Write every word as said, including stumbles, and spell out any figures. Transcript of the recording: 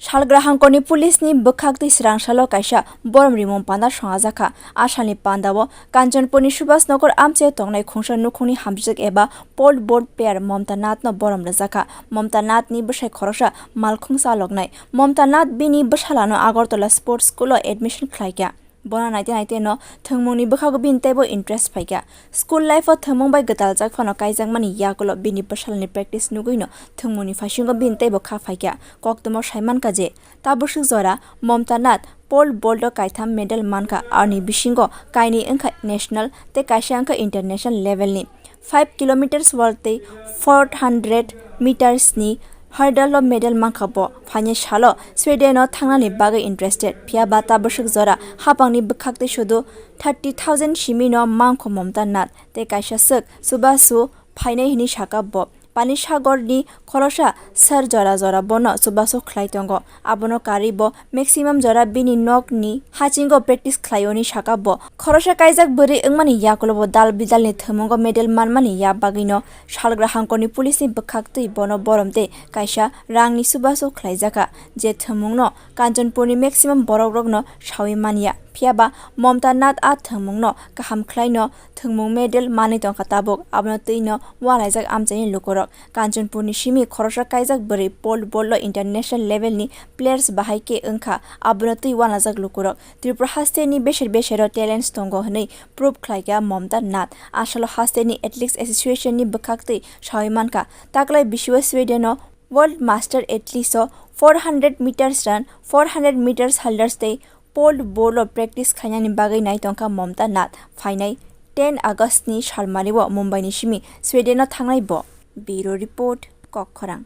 Salgrahangkorni police ni bwkhaktwi swrangsalo kaisa borom rimung panda songajak kha. A salni pandao Kanchanpurni Subhas Nagar amchaio tongnai khungsa nukhungni hamjwk eba pole vault player Momta Nath no borom rwjak kha. Momta Nath ni bwsai khoroksa malkhung chaloknai. Momta Nath bini bwsalano Agartala Sports School o admission khlaikha. Bono naite naite no thwngmungni bwkhago bini teibo interest phaikha. School life o thwngmung bai gwtaljak phano kaijakmani yagulo bini bwsalni practice nugwino thwngmungni phaisinggo bini teibo kha phaikha. Koktwmao saimankha je, tabwswk jora Momta Nath pole vault o kaitham medal mankha, aroni bisingo kainwi wngkha national tei kaisa wngkha international level ni. Five kilometers wall tei four hundred meters ni hurdle o medal mankha bo. Phainai salo Sweden o thangnani bagwi interested, phiya ba tabwswk jora hapangni bwkhaktwi sudu thirty thousand simi no mankho Momta Nath tei kaisa swk chubachu phainai hwnwi sakha bo. Pani sagor ni khoroksa sar jora jora bono chubachu khlai tongo. Abono karwi bo maximum jora bini nok ni hachingo practice khlaio hwnwi sakha bo. Khoroksa kaijak bwrwi wngmani yakulo bo dal bidal ni thwngmungo medal manmani ya bagwino Salgrahangkorni police ni bwkhaktwi bono borom tei kaisa rangni chubachu khlaijakha, je thwngmungno Kanchanpurni maximum borokrokno sawi manya. Phiya ba Momta Nath a thwngmungno kaham khlaino thwngmung medal manwi tongkha tabuk, abono twino uanaijak amchaini lukurok. Kanchanpurni simi khoroksa kaijak bwrwi pole vault o international level ni players bahai khe wngkha, abono twi uanajak lukurok. Tripura hasteni beser besero talents tongo hwnwi prove khlaikha Momta Nath. Asalo hasteni Athletics Association ni bwkhaktwi sawi mankha, taklai bisio Sweden o World Master Athletics o four hundred meters run, four hundred meters hurdles tei pole vault o practice khainani bagwi nai tongkha Momta Nath. Phainai ten August ni salmari o Mumbai ni simi Sweden o thangnai bo. Bureau Report, Kokkhorang.